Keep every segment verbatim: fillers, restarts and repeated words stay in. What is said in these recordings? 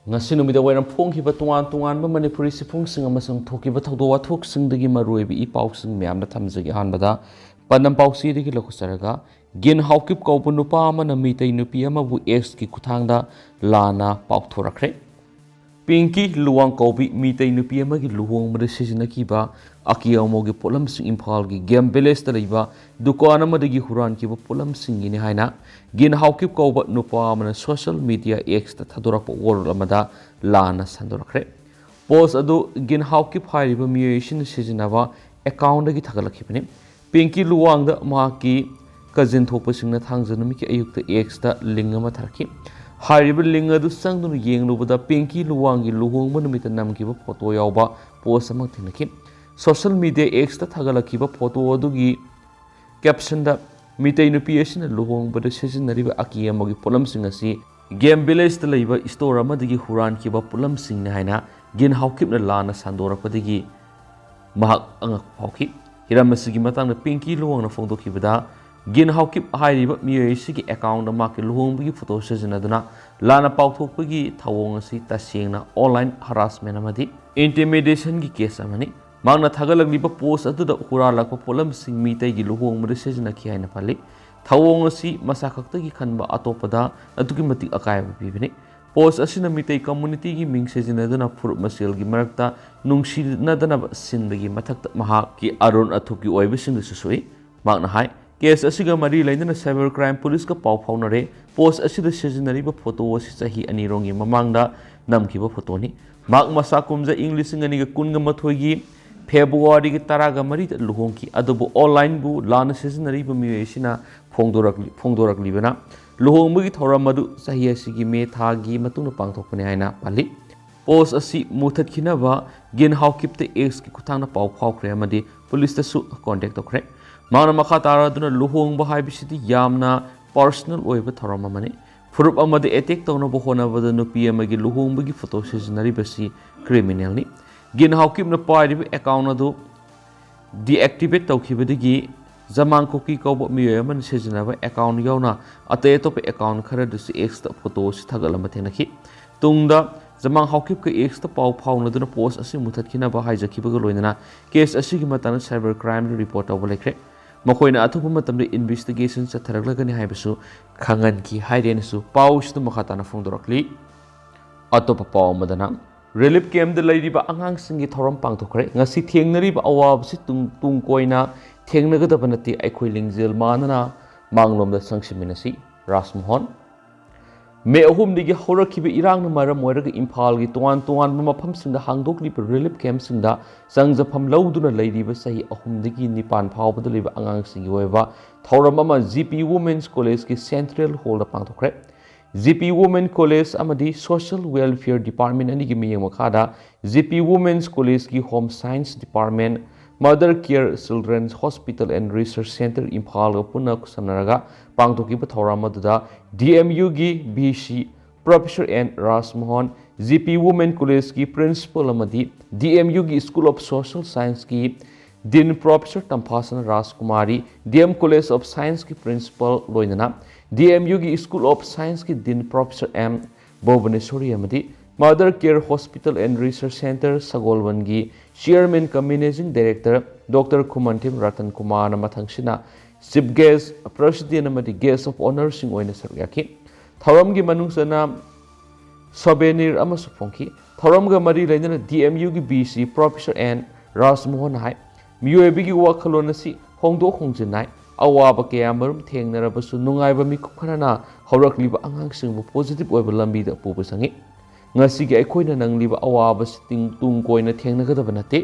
ꯉꯁꯤ ꯅꯨꯃꯤꯗꯥꯡ ꯋꯥꯏꯔꯝ ꯐꯣꯡꯈꯤꯕ ꯇꯣꯉꯥꯟ ꯇꯣꯉꯥꯟꯕ ꯃꯅꯤꯄꯨꯔꯤ ꯆꯦꯐꯣꯡꯁꯤꯡ ꯑꯃꯁꯨꯡ ꯊꯣꯛꯈꯤꯕ ꯊꯧꯗꯣꯛ ꯋꯥꯊꯣꯛꯁꯤꯡꯗꯒꯤ ꯃꯔꯨꯑꯣꯏꯕ ꯏ ꯄꯥꯎꯁꯤꯡ ꯃꯌꯥꯝꯗ ꯊꯝꯖꯒꯦ꯫ ꯑꯍꯥꯟꯕꯗ ꯄꯥꯟꯗꯝ ꯄꯥꯎꯆꯦꯗꯒꯤ ꯂꯧꯈꯠꯆꯔꯒ, ꯒꯤꯟ ꯍꯥꯎꯀꯤꯞ ꯀꯧꯕ ꯅꯨꯄꯥ ꯑꯃꯅ ꯃꯤꯇꯩ ꯅꯨꯄꯤ ꯑꯃꯕꯨ ꯑꯦꯛꯁꯀꯤ ꯈꯨꯠꯊꯥꯡꯗ ꯂꯥꯟꯅ ꯄꯥꯎꯊꯣꯔꯛꯈ꯭ꯔꯦ꯫ ꯄꯤꯡꯀꯤ ꯂꯨꯋꯥꯡ ꯀꯧꯕꯤ ꯃꯤꯇꯩ ꯅꯨꯄꯤ ꯑꯃꯒꯤ ꯂꯨꯍꯣꯡꯕꯗ ꯁꯤꯖꯤꯟꯅꯈꯤꯕ ꯑꯀꯤ ꯑꯃꯣꯒꯤ ꯄꯣꯠꯂꯝꯁꯤꯡ ꯏꯝꯐꯥꯜꯒꯤ ꯒꯦꯝ ꯚꯤꯂꯦꯖꯇ ꯂꯩꯕ ꯗꯨꯀꯥꯟ ꯑꯃꯗꯒꯤ ꯍꯨꯔꯥꯟꯈꯤꯕ ꯄꯣꯠꯂꯝꯁꯤꯡꯒꯤꯅꯤ ꯍꯥꯏꯅ ꯒꯤꯟ ꯍꯥꯎꯀꯤꯞ ꯀꯧꯕ ꯅꯨꯄꯥ ꯑꯃꯅ ꯁꯣꯁꯤꯌꯦꯜ ꯃꯤꯗꯤꯌꯥ ꯑꯦꯛꯁꯇ ꯊꯥꯗꯣꯔꯛꯄ ꯋꯥꯔꯣꯜ ꯑꯃꯗ ꯂꯥꯟꯅ ꯁꯟꯗꯣꯔꯛꯈ꯭ꯔꯦ꯫ ꯄꯣꯁ ꯑꯗꯨ ꯒꯤꯟ ꯍꯥꯎꯀꯤꯞ ꯍꯥꯏꯔꯤꯕ ꯃꯤꯑꯣꯏ ꯑꯁꯤꯅ ꯁꯤꯖꯤꯟꯅꯕ ꯑꯦꯀꯥꯎꯟꯗꯒꯤ ꯊꯥꯒꯠꯂꯛꯈꯤꯕꯅꯤ꯫ ꯄꯤꯡꯀꯤ ꯂꯨꯋꯥꯡꯗ ꯃꯍꯥꯛꯀꯤ ꯀꯖꯤꯟ ꯊꯣꯛꯄꯁꯤꯡꯅ ꯊꯥꯡꯖ ꯅꯨꯃꯤꯠꯀꯤ ꯑꯌꯨꯛꯇ ꯑꯦꯛꯁꯇ ꯂꯤꯡ ꯑꯃ ꯊꯥꯔꯛꯈꯤ꯫ ꯍꯥꯏꯔꯤꯕ ꯂꯤꯡ ꯑꯗꯨ ꯆꯪꯗꯨꯅ ꯌꯦꯡꯂꯨꯕꯗ ꯄꯤꯡꯀꯤ ꯂꯨꯋꯥꯡꯒꯤ ꯂꯨꯍꯣꯡꯕ ꯅꯨꯃꯤꯠꯇ ꯅꯝꯈꯤꯕ ꯐꯣꯇꯣ ꯌꯥꯎꯕ ꯄꯣꯁ ꯑꯃ ꯊꯦꯡꯅꯈꯤ꯫ ꯁꯣꯁꯤꯌꯦꯜ ꯃꯤꯗꯤꯌꯥ ꯑꯦꯛꯁꯇ ꯊꯥꯒꯠꯂꯛꯈꯤꯕ ꯐꯣꯇꯣ ꯑꯗꯨꯒꯤ ꯀꯦꯞꯁꯟꯗ, "ꯃꯤꯇꯩ ꯅꯨꯄꯤ ꯑꯁꯤꯅ ꯂꯨꯍꯣꯡꯕꯗ ꯁꯤꯖꯤꯟꯅꯔꯤꯕ ꯑꯀꯤ ꯑꯃꯣꯒꯤ ꯄꯣꯠꯂꯝꯁꯤꯡ ꯑꯁꯤ ꯒꯦꯝ ꯚꯤꯂꯦꯖꯇ ꯂꯩꯕ ꯏꯁꯇꯣꯔ ꯑꯃꯗꯒꯤ ꯍꯨꯔꯥꯟꯈꯤꯕ ꯄꯣꯠꯂꯝꯁꯤꯡꯅꯤ" ꯍꯥꯏꯅ ꯒꯤꯟ ꯍꯥꯎꯀꯤꯞꯅ ꯂꯥꯟꯅ ꯁꯟꯗꯣꯔꯛꯄꯗꯒꯤ ꯃꯍꯥꯛ ꯑꯉꯛꯄ ꯐꯥꯎꯈꯤ꯫ ꯍꯤꯔꯝ ꯑꯁꯤꯒꯤ ꯃꯇꯥꯡꯗ ꯄꯤꯡꯀꯤ ꯂꯨꯋꯥꯡꯅ ꯐꯣꯡꯗꯣꯛꯈꯤꯕꯗ, ꯒꯤꯟ ꯍꯥꯎꯀꯤꯞ ꯍꯥꯏꯔꯤꯕ ꯃꯤꯑꯣꯏ ꯑꯁꯤꯒꯤ ꯑꯦꯀꯥꯎꯟꯗ ꯃꯍꯥꯛꯀꯤ ꯂꯨꯍꯣꯡꯕꯒꯤ ꯐꯣꯇꯣ ꯁꯤꯖꯤꯟꯅꯗꯨꯅ ꯂꯥꯟꯅ ꯄꯥꯎꯊꯣꯛꯄꯒꯤ ꯊꯧꯑꯣꯡ ꯑꯁꯤ ꯇꯁꯦꯡꯅ ꯑꯣꯟꯂꯥꯏꯟ ꯍꯔꯥꯁꯃꯦꯟ ꯑꯃꯗꯤ ꯏꯟꯇꯤꯃꯤꯗꯦꯁꯟꯒꯤ ꯀꯦꯁ ꯑꯃꯅꯤ꯫ ꯃꯍꯥꯛꯅ ꯊꯥꯒꯠꯂꯛꯂꯤꯕ ꯄꯣꯁ ꯑꯗꯨꯗ ꯍꯨꯔꯥꯜꯂꯛꯄ ꯄꯣꯠꯂꯝꯁꯤꯡ ꯃꯤꯇꯩꯒꯤ ꯂꯨꯍꯣꯡꯕꯗ ꯁꯤꯖꯤꯟꯅꯈꯤ ꯍꯥꯏꯅ ꯄꯜꯂꯤ꯫ ꯊꯧꯑꯣꯡ ꯑꯁꯤ ꯃꯁꯥ ꯈꯛꯇꯒꯤ ꯈꯟꯕ ꯑꯇꯣꯞꯄꯗ ꯑꯗꯨꯛꯀꯤ ꯃꯇꯤꯛ ꯑꯀꯥꯏꯕ ꯄꯤꯕꯅꯤ꯫ ꯄꯣꯁ ꯑꯁꯤꯅ ꯃꯤꯇꯩ ꯀꯝꯃꯨꯅꯤꯇꯤꯒꯤ ꯃꯤꯡ ꯁꯤꯖꯤꯟꯅꯗꯨꯅ ꯐꯨꯔꯨꯞ ꯃꯁꯦꯜꯒꯤ ꯃꯔꯛꯇ ꯅꯨꯡꯁꯤꯅꯗꯅꯕ ꯁꯤꯟꯕꯒꯤ ꯃꯊꯛꯇ ꯃꯍꯥꯛꯀꯤ ꯑꯔꯣꯟ ꯑꯊꯨꯞꯀꯤ ꯑꯣꯏꯕꯁꯤꯡꯗꯁꯨ ꯁꯣꯛꯏ꯫ ꯃꯍꯥꯛꯅ ꯍꯥꯏ, ꯀꯦꯁ ꯑꯁꯤꯒ ꯃꯔꯤ ꯂꯩꯅꯅ ꯁꯥꯏꯕꯔ ꯀ꯭ꯔꯥꯏꯝ ꯄꯨꯂꯤꯁꯀ ꯄꯥꯎ ꯐꯥꯎꯅꯔꯦ꯫ ꯄꯣꯁ ꯑꯁꯤꯗ ꯁꯤꯖꯤꯟꯅꯔꯤꯕ ꯐꯣꯇꯣ ꯑꯁꯤ ꯆꯍꯤ ꯑꯅꯤꯔꯣꯝꯒꯤ ꯃꯃꯥꯡꯗ ꯅꯝꯈꯤꯕ ꯐꯣꯇꯣꯅꯤ꯫ ꯃꯍꯥꯛ ꯃꯁꯥ ꯀꯨꯝꯖꯥ ꯏꯪ ꯂꯤꯁꯤꯡ ꯑꯅꯤꯒ ꯀꯨꯟꯒ ꯃꯥꯊꯣꯏꯒꯤ ꯐꯦꯕ꯭ꯔꯨꯋꯥꯔꯤꯒꯤ ꯇꯔꯥꯒ ꯃꯔꯤꯗ ꯂꯨꯍꯣꯡꯈꯤ, ꯑꯗꯨꯕꯨ ꯑꯣꯟꯂꯥꯏꯟꯕꯨ ꯂꯥꯟꯅ ꯁꯤꯖꯤꯟꯅꯔꯤꯕ ꯃꯤꯑꯣꯏ ꯑꯁꯤꯅ ꯐꯣꯡꯗꯣꯔꯛꯂꯤ-, ꯐꯣꯡꯗꯣꯔꯛꯂꯤꯕꯅ ꯂꯨꯍꯣꯡꯕꯒꯤ ꯊꯧꯔꯝ ꯑꯗꯨ ꯆꯍꯤ ꯑꯁꯤꯒꯤ ꯃꯦ ꯊꯥꯒꯤ ꯃꯇꯨꯡꯗ ꯄꯥꯡꯊꯣꯛꯄꯅꯤ ꯍꯥꯏꯅ ꯄꯜꯂꯤ꯫ ꯄꯣꯁ ꯑꯁꯤ ꯃꯨꯊꯠꯈꯤꯅꯕ ꯒꯤꯟ ꯍꯥꯎꯀꯤꯞꯇ ꯑꯦꯛꯁꯀꯤ ꯈꯨꯠꯊꯥꯡꯗ ꯄꯥꯎ ꯐꯥꯎꯈ꯭ꯔꯦ ꯑꯃꯗꯤ ꯄꯨꯂꯤꯁꯇꯁꯨ ꯀꯣꯟꯇꯦꯛ ꯇꯧꯈ꯭ꯔꯦ꯫ ꯃꯍꯥꯛꯅ ꯃꯈꯥ ꯇꯥꯔꯗꯨꯅ, "ꯂꯨꯍꯣꯡꯕ ꯍꯥꯏꯕꯁꯤꯗꯤ ꯌꯥꯝꯅ ꯄꯔꯁꯅꯦꯜ ꯑꯣꯏꯕ ꯊꯧꯔꯝ ꯑꯃꯅꯤ꯫ ꯐꯨꯔꯨꯞ ꯑꯃꯗ ꯑꯦꯇꯦꯛ ꯇꯧꯅꯕ ꯍꯣꯠꯅꯕꯗ ꯅꯨꯄꯤ ꯑꯃꯒꯤ ꯂꯨꯍꯣꯡꯕꯒꯤ ꯐꯣꯇꯣ ꯁꯤꯖꯤꯟꯅꯔꯤꯕꯁꯤ ꯀ꯭ꯔꯤꯃꯤꯅꯦꯜꯅꯤ"꯫ ꯒꯤꯟ ꯍꯥꯎꯀꯤꯞꯅ ꯄꯥꯏꯔꯤꯕ ꯑꯦꯀꯥꯎꯟ ꯑꯗꯨ ꯗꯤꯑꯦꯛꯇꯤꯚꯦꯠ ꯇꯧꯈꯤꯕꯗꯒꯤ ꯖꯃꯥꯡ ꯀꯨꯀꯤ ꯀꯧꯕ ꯃꯤꯑꯣꯏ ꯑꯃꯅ ꯁꯤꯖꯤꯟꯅꯕ ꯑꯦꯀꯥꯎꯟ ꯌꯥꯎꯅ ꯑꯇꯩ ꯑꯇꯣꯞꯄ ꯑꯦꯀꯥꯎꯟ ꯈꯔꯗꯁꯨ ꯑꯦꯛꯁꯇ ꯐꯣꯇꯣ ꯑꯁꯤ ꯊꯥꯒꯠꯂꯝꯕ ꯊꯦꯡꯅꯈꯤ꯫ ꯇꯨꯡꯗ ꯖꯃꯥꯡ ꯍꯥꯎꯀꯤꯞꯀ ꯑꯦꯛꯁꯇ ꯄꯥꯎ ꯐꯥꯎꯅꯗꯨꯅ ꯄꯣꯁ ꯑꯁꯤ ꯃꯨꯊꯠꯈꯤꯅꯕ ꯍꯥꯏꯖꯈꯤꯕꯒ ꯂꯣꯏꯅꯅ ꯀꯦꯁ ꯑꯁꯤꯒꯤ ꯃꯇꯥꯡꯗ ꯁꯥꯏꯕꯔ ꯀ꯭ꯔꯥꯏꯝꯗ ꯔꯤꯄꯣꯔꯠ ꯇꯧꯕ ꯂꯩꯈ꯭ꯔꯦ꯫ ꯃꯈꯣꯏꯅ ꯑꯊꯨꯕ ꯃꯇꯝꯗ ꯏꯟꯚꯦꯁꯇꯤꯒꯦꯁꯟ ꯆꯠꯊꯔꯛꯂꯒꯅꯤ ꯍꯥꯏꯕꯁꯨ ꯈꯪꯍꯟꯈꯤ ꯍꯥꯏꯔꯦꯅꯁꯨ ꯄꯥꯎꯁꯤꯗ ꯃꯈꯥ ꯇꯥꯅ ꯐꯣꯡꯗꯣꯔꯛꯂꯤ꯫ ꯑꯇꯣꯞꯄ ꯄꯥꯎ ꯑꯃꯗꯅ, ꯔꯤꯂꯤꯐ ꯀꯦꯝꯞꯇ ꯂꯩꯔꯤꯕ ꯑꯉꯥꯡꯁꯤꯡꯒꯤ ꯊꯧꯔꯝ ꯄꯥꯡꯊꯣꯛꯈ꯭ꯔꯦ꯫ ꯉꯁꯤ ꯊꯦꯡꯅꯔꯤꯕ ꯑꯋꯥꯕꯁꯤ ꯇꯨꯡ, ꯇꯨꯡ ꯀꯣꯏꯅ ꯊꯦꯡꯅꯒꯗꯕ ꯅꯠꯇꯦ꯫ ꯑꯩꯈꯣꯏ ꯂꯤꯡꯖꯦꯜ ꯃꯥꯟꯅꯅ ꯃꯥꯡꯂꯣꯝꯗ ꯆꯪꯁꯤꯟꯃꯤꯟꯅꯁꯤ꯫ ꯔꯥꯖꯃꯣꯍꯟ꯫ ꯃꯦ ꯑꯍꯨꯝꯗꯒꯤ ꯍꯧꯔꯛꯈꯤꯕ ꯏꯔꯥꯡꯅ ꯃꯔꯝ ꯑꯣꯏꯔꯒ ꯏꯝꯐꯥꯜꯒꯤ ꯇꯣꯉꯥꯟ ꯇꯣꯉꯥꯟꯕ ꯃꯐꯝꯁꯤꯡꯗ ꯍꯥꯡꯗꯣꯛꯂꯤꯕ ꯔꯤꯂꯤꯐ ꯀꯦꯝꯞꯁꯤꯡꯗ ꯆꯪꯖꯐꯝ ꯂꯧꯗꯨꯅ ꯂꯩꯔꯤꯕ ꯆꯍꯤ ꯑꯍꯨꯝꯗꯒꯤ ꯅꯤꯄꯥꯟ ꯐꯥꯎꯕꯗ ꯂꯩꯕ ꯑꯉꯥꯡꯁꯤꯡꯒꯤ ꯑꯣꯏꯕ ꯊꯧꯔꯝ ꯑꯃ ꯖꯤ ꯄꯤ ꯋꯨꯃꯦꯟꯁ ꯀꯣꯂꯦꯖꯀꯤ ꯁꯦꯟꯇ꯭ꯔꯦꯜ ꯍꯣꯜꯗ ꯄꯥꯡꯊꯣꯛꯈ꯭ꯔꯦ꯫ ꯖꯤ ꯄꯤ ꯋꯨꯃꯦꯟ ꯀꯣꯂꯦꯖ ꯑꯃꯗꯤ ꯁꯣꯁꯤꯌꯦꯜ ꯋꯦꯜꯐꯤꯌꯔ ꯗꯤꯄꯥꯔꯠꯃꯦꯟ ꯑꯅꯤꯒꯤ ꯃꯤꯠꯌꯦꯡ ꯃꯈꯥꯗ ꯖꯤ ꯄꯤ ꯋꯨꯃꯦꯟꯁ ꯀꯣꯂꯦꯖꯀꯤ home science department, mother care children's hospital and research centre ꯏꯝꯐꯥꯜꯒ ꯄꯨꯟꯅ ꯈꯨꯠꯁꯝꯅꯔꯒ ꯄꯥꯡꯊꯣꯛꯈꯤꯕ ꯊꯧꯔꯝ ꯑꯗꯨꯗ ꯗꯤ ꯑꯦꯝ ꯌꯨꯒꯤ V C professor N Rajmohan, G P women ꯀꯣꯂꯦꯖꯀꯤ ꯄ꯭ꯔꯤꯟꯁꯤꯄꯜ ꯑꯃꯗꯤ ꯗꯤ ꯑꯦꯝ ꯌꯨꯒꯤ ꯁ꯭ꯀꯨꯜ ꯑꯣꯐ ꯁꯣꯁꯤꯌꯦꯜ ꯁꯥꯏꯟꯁꯀꯤ dean professor Tamphasana Rajkumari, D M college of ꯁꯥꯏꯟꯁꯀꯤ ꯄ꯭ꯔꯤꯟꯁꯤꯄꯜ ꯂꯣꯏꯅꯅ ꯗꯤ ꯑꯦꯝ ꯌꯨꯒꯤ ꯁ꯭ꯀꯨꯜ ꯑꯣꯐ ꯁꯥꯏꯟꯁꯀꯤ ꯗꯤꯟ ꯄ꯭ꯔꯣꯐꯦꯁꯔ ꯑꯦꯝ ꯚꯨꯕꯅꯦꯁꯣꯔꯤ ꯑꯃꯗꯤ mother care hospital and research centre ꯁꯒꯣꯜꯕꯟꯒꯤ chairman cum managing director doctor Khumanthem Ratan ꯀꯨꯃꯥꯔꯅ ꯃꯊꯪꯁꯤꯅ ꯆꯤꯐ ꯒꯦꯁ, ꯄ꯭ꯔꯦꯁꯤꯗꯦꯟ ꯑꯃꯗꯤ ꯒꯦꯁ ꯑꯣꯐ ꯑꯣꯅꯔꯁꯤꯡ ꯑꯣꯏꯅ ꯁꯔꯨꯛ ꯌꯥꯈꯤ꯫ ꯊꯧꯔꯝꯒꯤ ꯃꯅꯨꯡ ꯆꯟꯅ ꯁꯣꯚꯦꯅꯤꯔ ꯑꯃꯁꯨ ꯐꯣꯡꯈꯤ꯫ ꯊꯧꯔꯝꯒ ꯃꯔꯤ ꯂꯩꯅꯅ ꯗꯤ ꯑꯦꯝ ꯌꯨꯒꯤ ꯚꯤ ꯁꯤ ꯄ꯭ꯔꯣꯐꯦꯁꯔ ꯑꯦꯟ ꯔꯥꯖꯃꯣꯍꯟꯅ ꯍꯥꯏ, ꯃꯤꯑꯣꯏꯕꯒꯤ ꯋꯥꯈꯜꯂꯣꯟ ꯑꯁꯤ ꯍꯣꯡꯗꯣꯛ ꯍꯣꯡꯖꯤꯟ ꯅꯥꯏ꯫ ꯑꯋꯥꯕ ꯀꯌꯥ ꯃꯔꯨꯝ ꯊꯦꯡꯅꯔꯕꯁꯨ ꯅꯨꯡꯉꯥꯏꯕ ꯃꯤꯀꯨꯞ ꯈꯔꯅ ꯍꯧꯔꯛꯂꯤꯕ ꯑꯉꯥꯡꯁꯤꯡꯕꯨ ꯄꯣꯖꯤꯇꯤꯚ ꯑꯣꯏꯕ ꯂꯝꯕꯤꯗ ꯄꯨꯕ ꯆꯪꯏ꯫ ꯉꯁꯤꯒꯤ ꯑꯩꯈꯣꯏꯅ ꯅꯪꯂꯤꯕ ꯑꯋꯥꯕꯁꯤ ꯇꯤꯡ-, ꯇꯨꯡ ꯀꯣꯏꯅ ꯊꯦꯡꯅꯒꯗꯕ ꯅꯠꯇꯦ꯫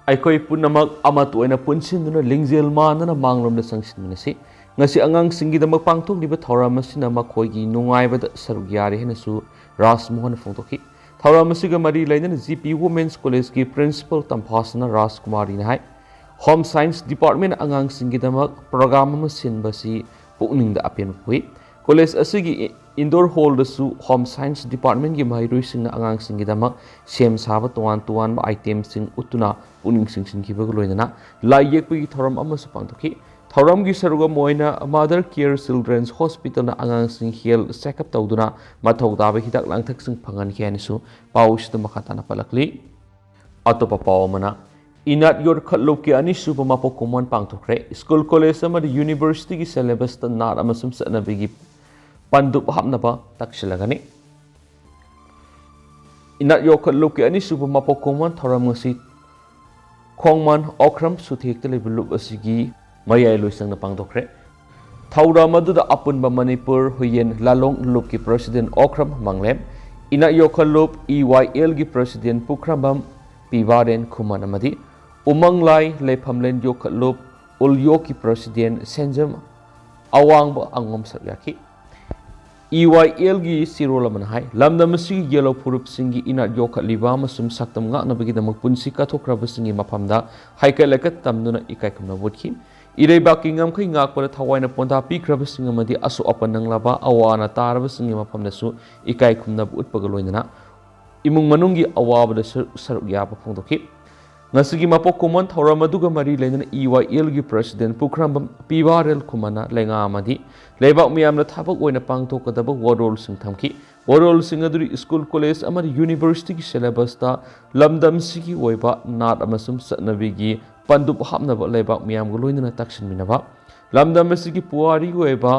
ꯑꯩꯈꯣꯏ ꯄꯨꯝꯅꯃꯛ ꯑꯃꯠꯇ ꯑꯣꯏꯅ ꯄꯨꯟꯁꯤꯟꯗꯨꯅ ꯂꯤꯡꯖꯦꯜ ꯃꯥꯟꯅꯅ ꯃꯥꯡꯂꯣꯝꯗ ꯆꯪꯁꯤꯟꯃꯤꯟꯅꯁꯤ꯫ ꯉꯁꯤ ꯑꯉꯥꯡꯁꯤꯡꯒꯤꯗꯃꯛ ꯄꯥꯡꯊꯣꯛꯂꯤꯕ ꯊꯧꯔꯝ ꯑꯁꯤꯅ ꯃꯈꯣꯏꯒꯤ ꯅꯨꯡꯉꯥꯏꯕꯗ ꯁꯔꯨꯛ ꯌꯥꯔꯤ ꯍꯥꯏꯅꯁꯨ ꯔꯥꯖꯃꯣꯍꯟ ꯐꯣꯡꯗꯣꯛꯈꯤ꯫ ꯊꯧꯔꯝ ꯑꯁꯤꯒ ꯃꯔꯤ ꯂꯩꯅꯅ ꯖꯤ ꯄꯤ ꯋꯨꯃꯦꯟꯁ ꯀꯣꯂꯦꯖꯀꯤ ꯄ꯭ꯔꯤꯟꯁꯤꯄꯜ ꯇꯝꯐꯥꯁꯅ ꯔꯥꯖꯀꯨꯃꯥꯔꯤꯅ ꯍꯥꯏ, ꯍꯣꯝ ꯁꯥꯏꯟꯁ ꯗꯤꯄꯥꯔꯠꯃꯦꯟ ꯑꯉꯥꯡꯁꯤꯡꯒꯤꯗꯃꯛ ꯄ꯭ꯔꯣꯒ꯭ꯔꯥꯝ ꯑꯃ ꯁꯤꯟꯕꯁꯤ ꯄꯨꯛꯅꯤꯡꯗ ꯑꯄꯦꯟꯕ ꯄꯣꯛꯏ꯫ ꯀꯣꯂꯦꯖ ꯑꯁꯤꯒꯤ ꯏ-, ꯏꯟꯗꯣꯔ ꯍꯣꯜꯗꯁꯨ ꯍꯣꯝ ꯁꯥꯏꯟꯁ ꯗꯤꯄꯥꯔꯠꯃꯦꯟꯒꯤ ꯃꯍꯩꯔꯣꯏꯁꯤꯡꯅ ꯑꯉꯥꯡꯁꯤꯡꯒꯤꯗꯃꯛ ꯁꯦꯝ ꯁꯥꯕ ꯇꯣꯉꯥꯟ ꯇꯣꯉꯥꯟꯕ ꯑꯥꯏꯇꯦꯝꯁꯤꯡ ꯎꯠꯇꯨꯅ ꯄꯨꯛꯅꯤꯡ ꯆꯤꯡꯁꯤꯟꯈꯤꯕꯒ ꯂꯣꯏꯅꯅ ꯂꯥꯏ ꯌꯦꯛꯄꯒꯤ ꯊꯧꯔꯝ ꯑꯃꯁꯨ ꯄꯥꯡꯊꯣꯛꯈꯤ꯫ ꯊꯧꯔꯝꯒꯤ ꯁꯔꯨꯛ ꯑꯃ ꯑꯣꯏꯅ Mother Care Children's Hospitalꯅ ꯑꯉꯥꯡꯁꯤꯡ health checkup ꯇꯧꯗꯨꯅ ꯃꯊꯧ ꯇꯥꯕ ꯍꯤꯗꯥꯛ ꯂꯥꯡꯊꯛꯁꯤꯡ ꯐꯪꯍꯟꯈꯤ ꯍꯥꯏꯅꯁꯨ ꯄꯥꯎꯁꯤꯗ ꯃꯈꯥ ꯇꯥꯅ ꯄꯜꯂꯛꯂꯤ꯫ ꯑꯇꯣꯞꯄ ꯄꯥꯎ ꯑꯃꯅ, ꯏꯅꯥꯠ ꯌꯣꯠꯈꯠꯂꯨꯞꯀꯤ ꯑꯅꯤꯁꯨꯕ ꯃꯄꯣꯛ ꯀꯨꯝꯑꯣꯟ ꯄꯥꯡꯊꯣꯛꯈ꯭ꯔꯦ꯫ ꯁ꯭ꯀꯨꯜ, ꯀꯣꯂꯦꯖ ꯑꯃꯗꯤ ꯌꯨꯅꯤꯚꯔꯁꯤꯇꯤꯒꯤ syllabusꯇ ꯅꯥꯠ ꯑꯃꯁꯨꯡ ꯆꯠꯅꯕꯤꯒꯤ ꯄꯟꯗꯨꯞ ꯍꯥꯞꯅꯕ ꯇꯛꯁꯤꯜꯂꯒꯅꯤ꯫ ꯏꯅꯥꯠ ꯌꯣꯠꯈꯠꯂꯨꯞꯀꯤ ꯑꯅꯤꯁꯨꯕ ꯃꯄꯣꯛ ꯀꯨꯝꯑꯣꯟ ꯊꯧꯔꯝ ꯉꯁꯤ ꯈꯣꯡꯃꯟ ꯑꯣꯀ꯭ꯔꯝ ꯁꯨꯊꯦꯛꯇ ꯂꯩꯕ ꯂꯨꯞ ꯑꯁꯤꯒꯤ ꯃꯌꯥꯏ ꯂꯣꯏꯁꯪꯗ ꯄꯥꯡꯊꯣꯛꯈ꯭ꯔꯦ꯫ ꯊꯧꯔꯝ ꯑꯗꯨꯗ ꯑꯄꯨꯟꯕ ꯃꯅꯤꯄꯨꯔ ꯍꯨꯏꯌꯦꯟ ꯂꯥꯂꯣꯡ ꯂꯨꯞꯀꯤ president ꯑꯣꯀ꯭ꯔꯝ ꯃꯪꯂꯦꯝ, ꯏꯅꯥꯠ ꯌꯣꯠꯈꯠꯂꯨꯞ, EYLꯒꯤ president ꯄꯨꯈ꯭ꯔꯝꯕꯝ ꯄꯤꯕꯥꯔꯦꯟ ꯈꯨꯃꯟ ꯑꯃꯗꯤ ꯎꯃꯪꯂꯥꯏ ꯂꯩꯐꯝꯂꯦꯟ ꯌꯣꯠꯈꯠꯂꯨꯞ ꯎꯜꯌꯣꯛꯀꯤ president ꯁꯦꯟꯖꯝ ꯑꯋꯥꯡꯕ ꯑꯉꯣꯝ ꯁꯔꯨꯛ ꯌꯥꯈꯤ꯫ EYLꯒꯤ ꯆꯦꯔꯣꯜ ꯑꯃꯅ ꯍꯥꯏ, ꯂꯝꯗꯝ ꯑꯁꯤꯒꯤ ꯌꯦꯜꯍꯧ ꯐꯨꯔꯨꯞꯁꯤꯡꯒꯤ ꯏꯅꯥꯠ ꯌꯣꯛꯈꯠꯂꯤꯕ ꯑꯃꯁꯨꯡ ꯁꯛꯇꯝ ꯉꯥꯛꯅꯕꯒꯤꯗꯃꯛ ꯄꯨꯟꯁꯤ ꯀꯠꯊꯣꯛꯈ꯭ꯔꯕꯁꯤꯡꯒꯤ ꯃꯐꯝꯗ ꯍꯩꯀꯠ ꯂꯩꯀꯠ ꯇꯝꯗꯨꯅ ꯏꯀꯥꯏ ꯈꯨꯝꯅꯕ ꯎꯠꯈꯤ꯫ ꯏꯔꯩꯕꯥꯛꯀꯤ ꯉꯝꯈꯩ ꯉꯥꯛꯄꯗ ꯊꯋꯥꯏꯅ ꯄꯣꯟꯊꯥ ꯄꯤꯈ꯭ꯔꯕꯁꯤꯡ ꯑꯃꯗꯤ ꯑꯁꯣꯛ ꯑꯄꯟ ꯅꯪꯂꯕ ꯑꯋꯥ ꯑꯅꯥ ꯇꯥꯔꯕꯁꯤꯡꯒꯤ ꯃꯐꯝꯗꯁꯨ ꯏꯀꯥꯏ ꯈꯨꯝꯅꯕ ꯎꯠꯄꯒ ꯂꯣꯏꯅꯅ ꯏꯃꯨꯡ ꯃꯅꯨꯡꯒꯤ ꯑꯋꯥꯕꯗ ꯁꯔꯨꯛ, ꯁꯔꯨꯛ ꯌꯥꯕ ꯐꯣꯡꯗꯣꯛꯈꯤ꯫ ꯉꯁꯤꯒꯤ ꯃꯄꯣꯛ ꯀꯨꯝꯑꯣꯟ ꯊꯧꯔꯝ ꯑꯗꯨꯒ ꯃꯔꯤ ꯂꯩꯅꯅ EYLꯒꯤ president ꯄꯨꯈ꯭ꯔꯝꯕꯝ ꯄꯤꯕꯥꯔꯦꯜ ꯈꯨꯃꯟꯅ ꯂꯩꯉꯥꯛ ꯑꯃꯗꯤ ꯂꯩꯕꯥꯛ ꯃꯤꯌꯥꯝꯅ ꯊꯕꯛ ꯑꯣꯏꯅ ꯄꯥꯡꯊꯣꯛꯀꯗꯕ ꯋꯥꯔꯣꯜꯁꯤꯡ ꯊꯝꯈꯤ꯫ ꯋꯥꯔꯣꯜꯁꯤꯡ ꯑꯗꯨꯗꯤ ꯁ꯭ꯀꯨꯜ, ꯀꯣꯂꯦꯖ ꯑꯃꯗꯤ ꯌꯨꯅꯤꯚꯔꯁꯤꯇꯤꯒꯤ syllabusꯇ ꯂꯝꯗꯝꯁꯤꯒꯤ ꯑꯣꯏꯕ ꯅꯥꯠ ꯑꯃꯁꯨꯡ ꯆꯠꯅꯕꯤꯒꯤ ꯄꯟꯗꯨꯞ ꯍꯥꯞꯅꯕ ꯂꯩꯕꯥꯛ ꯃꯤꯌꯥꯝꯒ ꯂꯣꯏꯅꯅ ꯇꯛꯁꯤꯟꯃꯤꯟꯅꯕ, ꯂꯝꯗꯝ ꯑꯁꯤꯒꯤ ꯄꯨꯋꯥꯔꯤꯒꯤ ꯑꯣꯏꯕ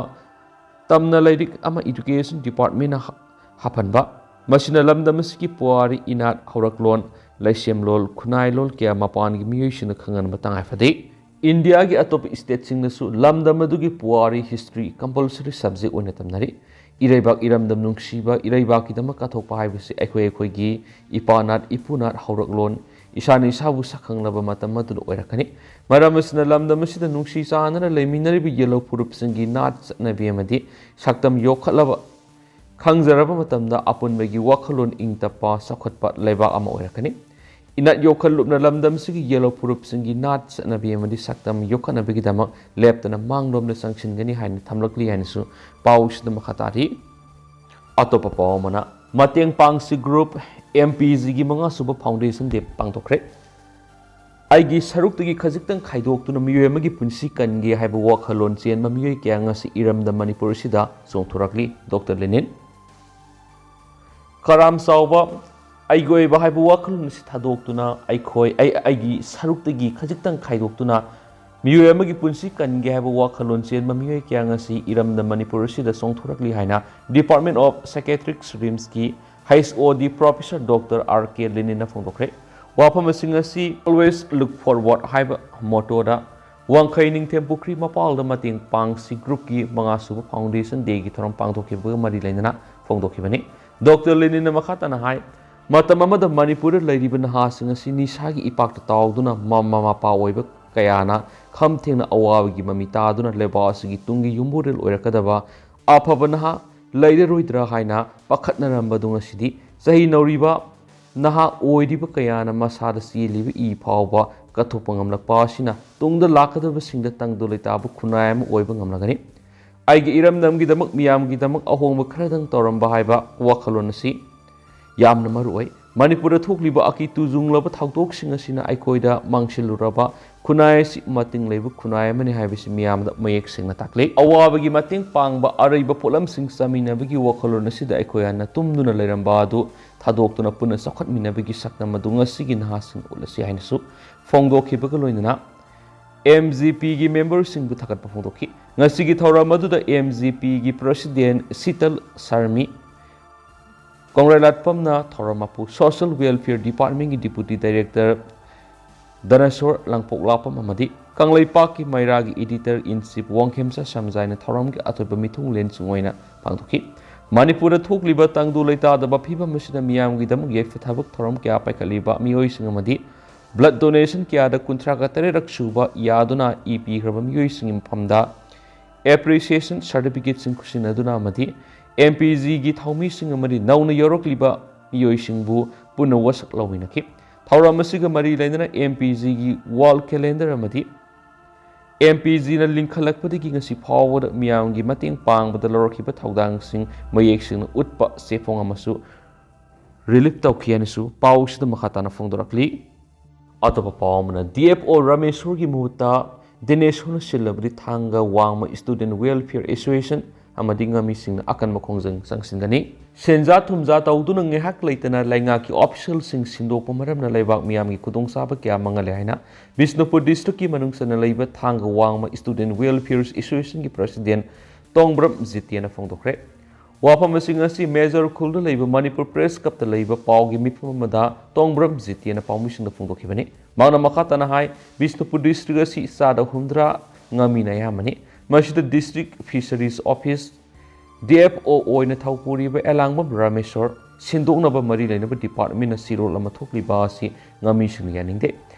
ꯇꯝꯅ ꯂꯥꯏꯔꯤꯛ ꯑꯃ education departmentꯅ ꯍꯥ-, ꯍꯥꯞꯍꯟꯕ꯫ ꯃꯁꯤꯅ ꯂꯝꯗꯝ ꯑꯁꯤꯒꯤ ꯄꯨꯋꯥꯔꯤ, ꯏꯅꯥꯠ, ꯍꯧꯔꯛꯂꯣꯟ, ꯂꯩꯁꯦꯝꯂꯣꯜ, ꯈꯨꯟꯅꯥꯏꯂꯣꯜ ꯀꯌꯥ ꯃꯄꯥꯟꯒꯤ ꯃꯤꯑꯣꯏꯁꯤꯡꯅ ꯈꯪꯍꯟꯕ ꯇꯉꯥꯏ ꯐꯗꯦ꯫ ꯏꯟꯗꯤꯌꯥꯒꯤ ꯑꯇꯣꯞꯄ stateꯁꯤꯡꯗꯁꯨ ꯂꯝꯗꯝ ꯑꯗꯨꯒꯤ ꯄꯨꯋꯥꯔꯤ, history, compulsory subject ꯑꯣꯏꯅ ꯇꯝꯅꯔꯤ꯫ ꯏꯔꯩꯕꯥꯛ ꯏꯔꯝꯗꯝ ꯅꯨꯡꯁꯤꯕ, ꯏꯔꯩꯕꯥꯛꯀꯤꯗꯃꯛ ꯀꯠꯊꯣꯛꯄ ꯍꯥꯏꯕꯁꯤ ꯑꯩꯈꯣꯏ ꯑꯩꯈꯣꯏꯒꯤ ꯏꯄꯥ ꯅꯥꯠ, ꯏꯄꯨ ꯅꯥꯠ, ꯍꯧꯔꯛꯂꯣꯟ, ꯏꯁꯥꯅ ꯏꯁꯥꯕꯨ ꯁꯛꯈꯪꯅꯕ ꯃꯇꯝ ꯑꯗꯨꯗ ꯑꯣꯏꯔꯛꯀꯅꯤ꯫ ꯃꯔꯝ ꯑꯁꯤꯅ ꯂꯝꯗꯝ ꯑꯁꯤꯗ ꯅꯨꯡꯁꯤ ꯆꯥꯟꯅꯅ ꯂꯩꯃꯤꯟꯅꯔꯤꯕ ꯌꯦꯜꯍꯧ ꯐꯨꯔꯨꯞꯁꯤꯡꯒꯤ ꯅꯥꯠ, ꯆꯠꯅꯕꯤ ꯑꯃꯗꯤ ꯁꯛꯇꯝ ꯌꯣꯛꯈꯠꯂꯕ ꯈꯪꯖꯔꯕ ꯃꯇꯝꯗ ꯑꯄꯨꯟꯕꯒꯤ ꯋꯥꯈꯜꯂꯣꯟ ꯏꯪ ꯇꯞꯄ, ꯆꯥꯎꯈꯠꯄ ꯂꯩꯕꯥꯛ ꯑꯃ ꯑꯣꯏꯔꯛꯀꯅꯤ꯫ ꯏꯅꯥꯠ ꯌꯣꯛꯈꯠꯂꯨꯞꯅ ꯂꯝꯗꯝꯁꯤꯒꯤ ꯌꯦꯜꯍꯧ ꯐꯨꯔꯨꯞꯁꯤꯡꯒꯤ ꯅꯥꯠ, ꯆꯠꯅꯕꯤ ꯑꯃꯗꯤ ꯁꯛꯇꯝ ꯌꯣꯛꯈꯠꯅꯕꯒꯤꯗꯃꯛ ꯂꯦꯞꯇꯅ ꯃꯥꯡꯂꯣꯝꯗ ꯆꯪꯁꯤꯟꯒꯅꯤ ꯍꯥꯏꯅ ꯊꯝꯂꯛꯂꯤ ꯍꯥꯏꯅꯁꯨ ꯄꯥꯎꯁꯤꯗ ꯃꯈꯥ ꯇꯥꯔꯤ꯫ ꯑꯇꯣꯞꯄ ꯄꯥꯎ ꯑꯃꯅ, ꯃꯇꯦꯡ ꯄꯥꯡꯁꯤ group MPGꯒꯤ ꯃꯉꯥꯁꯨꯕ foundation day ꯄꯥꯡꯊꯣꯛꯈ꯭ꯔꯦ꯫ ꯑꯩꯒꯤ ꯁꯔꯨꯛꯇꯒꯤ ꯈꯖꯤꯛꯇꯪ ꯈꯥꯏꯗꯣꯛꯇꯨꯅ ꯃꯤꯑꯣꯏ ꯑꯃꯒꯤ ꯄꯨꯟꯁꯤ ꯀꯟꯒꯦ ꯍꯥꯏꯕ ꯋꯥꯈꯜꯂꯣꯟ ꯆꯦꯟꯕ ꯃꯤꯑꯣꯏ ꯀꯌꯥ ꯉꯁꯤ ꯏꯔꯝꯗꯝ ꯃꯅꯤꯄꯨꯔ ꯑꯁꯤꯗ ꯆꯣꯡꯊꯣꯔꯛꯂꯤ꯫ ꯗꯣꯛꯇꯔ ꯂꯦꯅꯤꯟ꯫ ꯈꯔꯥꯝ ꯆꯥꯎꯕ ꯑꯩꯒꯤ ꯑꯣꯏꯕ ꯍꯥꯏꯕ ꯋꯥꯈꯜꯂꯣꯟ ꯑꯁꯤ ꯊꯥꯗꯣꯛꯇꯨꯅ ꯑꯩꯈꯣꯏ, ꯑꯩ, ꯑꯩꯒꯤ ꯁꯔꯨꯛꯇꯒꯤ ꯈꯖꯤꯛꯇꯪ ꯈꯥꯏꯗꯣꯛꯇꯨꯅ ꯃꯤꯑꯣꯏ ꯑꯃꯒꯤ ꯄꯨꯟꯁꯤ ꯀꯟꯒꯦ ꯍꯥꯏꯕ ꯋꯥꯈꯜꯂꯣꯟ ꯆꯦꯟꯕ ꯃꯤꯑꯣꯏ ꯀꯌꯥ ꯉꯁꯤ ꯏꯔꯝꯗꯝ ꯃꯅꯤꯄꯨꯔ ꯑꯁꯤꯗ ꯆꯣꯡꯊꯣꯔꯛꯂꯤ ꯍꯥꯏꯅ Department of Psychiatric ꯔꯤꯝꯁꯀꯤ ꯍꯩꯆ ꯑꯣ ꯗꯤ ꯄ꯭ꯔꯣꯐꯦꯁꯔ ꯗꯣꯛꯇꯔ ꯑꯥꯔ ꯀꯦ ꯂꯦꯅꯤꯟꯅ ꯐꯣꯡꯗꯣꯛꯈ꯭ꯔꯦ꯫ ꯋꯥꯐꯝꯁꯤꯡ ꯑꯁꯤ Always Look Forward ꯍꯥꯏꯕ ꯃꯣꯇꯣꯗ ꯋꯥꯡꯈꯩ ꯅꯤꯡꯊꯦꯝ ꯄꯨꯈ꯭ꯔꯤ ꯃꯄꯥꯜꯗ ꯃꯇꯦꯡ ꯄꯥꯡꯁꯤ ꯒ꯭ꯔꯨꯞꯀꯤ ꯃꯉꯥꯁꯨꯕ ꯐꯥꯎꯟꯗꯦꯁꯟ ꯗꯦꯒꯤ ꯊꯧꯔꯝ ꯄꯥꯡꯊꯣꯛꯈꯤꯕꯒ ꯃꯔꯤ ꯂꯩꯅꯅ ꯐꯣꯡꯗꯣꯛꯈꯤꯕꯅꯤ꯫ ꯗꯣꯛꯇꯔ ꯂꯦꯅꯤꯟꯅ ꯃꯈꯥ ꯇꯥꯅ ꯍꯥꯏ, ꯃꯇꯝ ꯑꯃꯗ ꯃꯅꯤꯄꯨꯔꯗ ꯂꯩꯔꯤꯕ ꯅꯍꯥꯁꯤꯡ ꯑꯁꯤ ꯅꯤꯁꯥꯒꯤ ꯏꯄꯥꯛꯇ ꯇꯥꯎꯗꯨꯅ ꯃꯃꯥ ꯃꯄꯥ ꯑꯣꯏꯕ ꯀꯌꯥꯅ ꯈꯝ ꯊꯦꯡꯅ ꯑꯋꯥꯕꯒꯤ ꯃꯃꯤ ꯇꯥꯗꯨꯅ ꯂꯩꯕꯥꯛ ꯑꯁꯤꯒꯤ ꯇꯨꯡꯒꯤ ꯌꯨꯝꯕꯨꯔꯦꯜ ꯑꯣꯏꯔꯛꯀꯗꯕ ꯑꯐꯕ ꯅꯍꯥ ꯂꯩꯔꯔꯣꯏꯗ꯭ꯔꯥ ꯍꯥꯏꯅ ꯄꯥꯈꯠꯅꯔꯝꯕꯗꯨ ꯉꯁꯤꯗꯤ ꯆꯍꯤ ꯅꯧꯔꯤꯕ ꯅꯍꯥ ꯑꯣꯏꯔꯤꯕ ꯀꯌꯥꯅ ꯃꯁꯥꯗ ꯆꯦꯜꯂꯤꯕ ꯏ ꯐꯥꯎꯕ ꯀꯠꯊꯣꯛꯄ ꯉꯝꯂꯛꯄ ꯑꯁꯤꯅ ꯇꯨꯡꯗ ꯂꯥꯛꯀꯗꯕꯁꯤꯡꯗ ꯇꯪꯗꯨ ꯂꯩꯇꯥꯕ ꯈꯨꯟꯅꯥꯏ ꯑꯃ ꯑꯣꯏꯕ ꯉꯝꯂꯒꯅꯤ꯫ ꯑꯩꯒꯤ ꯏꯔꯝꯗꯝꯒꯤꯗꯃꯛ, ꯃꯤꯌꯥꯝꯒꯤꯗꯃꯛ ꯑꯍꯣꯡꯕ ꯈꯔꯗꯪ ꯇꯧꯔꯝꯕ ꯍꯥꯏꯕ ꯋꯥꯈꯜꯂꯣꯟ ꯑꯁꯤ ꯌꯥꯝꯅ ꯃꯔꯨ ꯑꯣꯏ꯫ ꯃꯅꯤꯄꯨꯔꯗ ꯊꯣꯛꯂꯤꯕ ꯑꯀꯤ ꯇꯨꯖꯨꯡꯂꯕ ꯊꯧꯗꯣꯛꯁꯤꯡ ꯑꯁꯤꯅ ꯑꯩꯈꯣꯏꯗ ꯃꯥꯡꯁꯤꯜꯂꯨꯔꯕ ꯈꯨꯟꯅꯥꯏ ꯑꯁꯤ ꯃꯇꯤꯡ ꯂꯩꯕ ꯈꯨꯟꯅꯥꯏ ꯑꯃꯅꯤ ꯍꯥꯏꯕꯁꯤ ꯃꯤꯌꯥꯝꯗ ꯃꯌꯦꯛ ꯁꯦꯡꯅ ꯇꯥꯛꯂꯤ꯫ ꯑꯋꯥꯕꯒꯤ ꯃꯇꯦꯡ ꯄꯥꯡꯕ, ꯑꯔꯩꯕ ꯄꯣꯠꯂꯝꯁꯤꯡ ꯆꯥꯃꯤꯟꯅꯕꯒꯤ ꯋꯥꯈꯜꯂꯣꯟ ꯑꯁꯤꯗ ꯑꯩꯈꯣꯏ ꯍꯥꯟꯅ ꯇꯨꯝꯗꯨꯅ ꯂꯩꯔꯝꯕ ꯑꯗꯨ ꯊꯥꯗꯣꯛꯇꯨꯅ ꯄꯨꯟꯅ ꯆꯥꯎꯈꯠꯃꯤꯟꯅꯕꯒꯤ ꯁꯛꯇꯝ ꯑꯗꯨ ꯉꯁꯤꯒꯤ ꯅꯍꯥꯁꯤꯡ ꯎꯠꯂꯁꯤ ꯍꯥꯏꯅꯁꯨ ꯐꯣꯡꯗꯣꯛꯈꯤꯕꯒ ꯂꯣꯏꯅꯅ ꯑꯦꯝ ꯖꯤ ꯄꯤꯒꯤ ꯃꯦꯝꯕꯔꯁꯤꯡꯕꯨ ꯊꯥꯒꯠꯄ ꯐꯣꯡꯗꯣꯛꯈꯤ꯫ ꯉꯁꯤꯒꯤ ꯊꯧꯔꯝ ꯑꯗꯨꯗ ꯑꯦꯝ ꯖꯤ ꯄꯤꯒꯤ ꯄ꯭ꯔꯁꯤꯗꯦꯟ ꯁꯤꯇꯜ ꯁꯔꯃꯤ, ꯀꯣꯡꯒ꯭ꯔꯦꯂꯥꯠꯄꯝꯅ ꯊꯧꯔꯝ ꯃꯄꯨ, ꯁꯣꯁꯤꯌꯦꯜ ꯋꯦꯜꯐꯤꯌꯔ ꯗꯤꯄꯥꯔꯠꯃꯦꯟꯒꯤ ꯗꯤꯄꯨꯇꯤ ꯗꯥꯏꯔꯦꯛꯇꯔ ꯗꯅꯦꯁꯣꯔ ꯂꯥꯡꯄꯣꯛꯂꯥꯛꯄꯝ ꯑꯃꯗꯤ ꯀꯪꯂꯩꯄꯥꯛꯀꯤ ꯃꯩꯔꯥꯒꯤ ꯏꯗꯤꯇꯔ ꯏꯟ ꯆꯤꯐ ꯋꯥꯡꯈꯦꯝꯆꯥ ꯁꯝꯖꯥꯏꯅ ꯊꯧꯔꯝꯒꯤ ꯑꯊꯣꯏꯕ ꯃꯤꯊꯨꯡꯂꯦꯟꯁꯤꯡ ꯑꯣꯏꯅ ꯄꯥꯡꯊꯣꯛꯈꯤ꯫ ꯃꯅꯤꯄꯨꯔꯗ ꯊꯣꯛꯂꯤꯕ ꯇꯪꯗꯨ ꯂꯩꯇꯥꯗꯕ ꯐꯤꯕꯝ ꯑꯁꯤꯗ ꯃꯤꯌꯥꯝꯒꯤꯗꯃꯛ ꯌꯥꯏꯐ ꯊꯕꯛ ꯊꯧꯔꯝ ꯀꯌꯥ ꯄꯥꯏꯈꯠꯂꯤꯕ ꯃꯤꯑꯣꯏꯁꯤꯡ ꯑꯃꯗꯤ ꯕ꯭ꯂꯗ ꯗꯣꯅꯦꯁꯟ ꯀꯌꯥꯗ ꯀꯨꯟꯊ꯭ꯔꯥꯒ ꯇꯔꯦꯠꯔꯛ ꯁꯨꯕ ꯌꯥꯗꯨꯅ ꯏ ꯄꯤꯈ꯭ꯔꯕ ꯃꯤꯑꯣꯏꯁꯤꯡꯒꯤ ꯃꯐꯝꯗ ꯑꯦꯄ꯭ꯔꯤꯁꯤꯌꯦꯁꯟ ꯁꯥꯔꯇꯤꯐꯤꯀꯦꯠꯁꯤꯡ ꯈꯨꯠꯁꯤꯟꯅꯗꯨꯅ ꯑꯃꯗꯤ ꯑꯦꯝ ꯄꯤ ꯖꯤꯒꯤ ꯊꯧꯃꯤꯁꯤꯡ ꯑꯃꯗꯤ ꯅꯧꯅ ꯌꯧꯔꯛꯂꯤꯕ ꯃꯤꯑꯣꯏꯁꯤꯡꯕꯨ ꯄꯨꯟꯅ ꯋꯥꯁꯛ ꯂꯧꯃꯤꯟꯅꯈꯤ꯫ ꯊꯧꯔꯝ ꯑꯁꯤꯒ ꯃꯔꯤ ꯂꯩꯅꯅ ꯑꯦꯝ ꯄꯤ ꯖꯤꯒꯤ ꯋꯥꯜ ꯀꯦꯂꯦꯟꯗꯔ ꯑꯃꯗꯤ ꯑꯦꯝ ꯄꯤ ꯖꯤꯅ ꯂꯤꯡꯈꯠꯂꯛꯄꯗꯒꯤ ꯉꯁꯤ ꯐꯥꯎꯕꯗ ꯃꯤꯌꯥꯝꯒꯤ ꯃꯇꯦꯡ ꯄꯥꯡꯕꯗ ꯂꯧꯔꯛꯈꯤꯕ ꯊꯧꯗꯥꯡꯁꯤꯡ ꯃꯌꯦꯛ ꯁꯦꯡꯅ ꯎꯠꯄ ꯆꯦꯐꯣꯡ ꯑꯃꯁꯨ ꯔꯤꯂꯤꯐ ꯇꯧꯈꯤ ꯍꯥꯏꯅꯁꯨ ꯄꯥꯎꯁꯤꯗ ꯃꯈꯥ ꯇꯥꯅ ꯐꯣꯡꯗꯣꯔꯛꯂꯤ꯫ ꯑꯇꯣꯞꯄ ꯄꯥꯎ ꯑꯃꯅ, ꯗꯤ ꯑꯦꯐ ꯑꯣ ꯔꯥꯃꯦꯁꯣꯔꯒꯤ ꯃꯍꯨꯠꯇ ꯗꯤꯅꯦꯁꯣꯔꯅ ꯁꯤꯜꯂꯕꯗꯤ ꯊꯥꯡꯒ ꯋꯥꯡꯃ Student Welfare Association ꯑꯃꯗꯤ ꯉꯥꯃꯤꯁꯤꯡꯅ ꯑꯀꯟꯕ ꯈꯣꯡꯖꯪ ꯆꯪꯁꯤꯟꯒꯅꯤ꯫ ꯁꯦꯟꯖꯥ ꯊꯨꯝꯖꯥ ꯇꯧꯗꯨꯅ ꯉꯥꯏꯍꯥꯛ ꯂꯩꯇꯅ ꯂꯩꯉꯥꯛꯀꯤ officialꯁꯤꯡ ꯁꯤꯟꯗꯣꯛꯄ ꯃꯔꯝꯅ ꯂꯩꯕꯥꯛ ꯃꯤꯌꯥꯝꯒꯤ ꯈꯨꯗꯣꯡꯆꯥꯕ ꯀꯌꯥ ꯃꯥꯡꯍꯜꯂꯦ ꯍꯥꯏꯅ ꯕꯤꯁꯅꯨꯄꯨꯔ districtꯀꯤ ꯃꯅꯨꯡ ꯆꯟꯅ ꯂꯩꯕ ꯊꯥꯡꯒ ꯋꯥꯡꯃ Student Welfare Associationꯒꯤ president ꯇꯣꯡꯕ꯭ꯔꯝ ꯖꯤꯇꯦꯅ ꯐꯣꯡꯗꯣꯛꯈ꯭ꯔꯦ꯫ ꯋꯥꯐꯝ ꯑꯁꯤ ꯉꯁꯤ ꯃꯦꯖꯔ ꯈꯨꯜꯗ ꯂꯩꯕ ꯃꯅꯤꯄꯨꯔ Press Clubꯇ ꯂꯩꯕ ꯄꯥꯎꯒꯤ ꯃꯤꯐꯝ ꯑꯃꯗ ꯇꯣꯡꯕ꯭ꯔꯝ ꯖꯤꯇꯦꯅ ꯄꯥꯎꯃꯤꯁꯤꯡꯗ ꯐꯣꯡꯗꯣꯛꯈꯤꯕꯅꯤ꯫ ꯃꯍꯥꯛꯅ ꯃꯈꯥ ꯇꯥꯅ ꯍꯥꯏ, ꯕꯤꯁꯅꯨꯄꯨꯔ district ꯑꯁꯤ ꯆꯥꯗ ꯍꯨꯝꯗ꯭ꯔꯥ ꯉꯥꯃꯤꯅ ꯑꯌꯥꯝꯕꯅꯤ꯫ ꯃꯁꯤꯗ district fisheries office, D F O ꯑꯣꯏꯅ ꯊꯧ ꯄꯨꯔꯤꯕ ꯑꯦꯂꯥꯡꯕꯝ ꯔꯥꯃꯦꯁꯣꯔ ꯁꯤꯟꯗꯣꯛꯅꯕ ꯃꯔꯤ ꯂꯩꯅꯕ departmentꯅ ꯁꯤꯔꯣꯜ ꯑꯃ ꯊꯣꯛꯂꯤꯕ ꯑꯁꯤ ꯉꯥꯃꯤꯁꯤꯡꯅ ꯌꯥꯅꯤꯡꯗꯦ꯫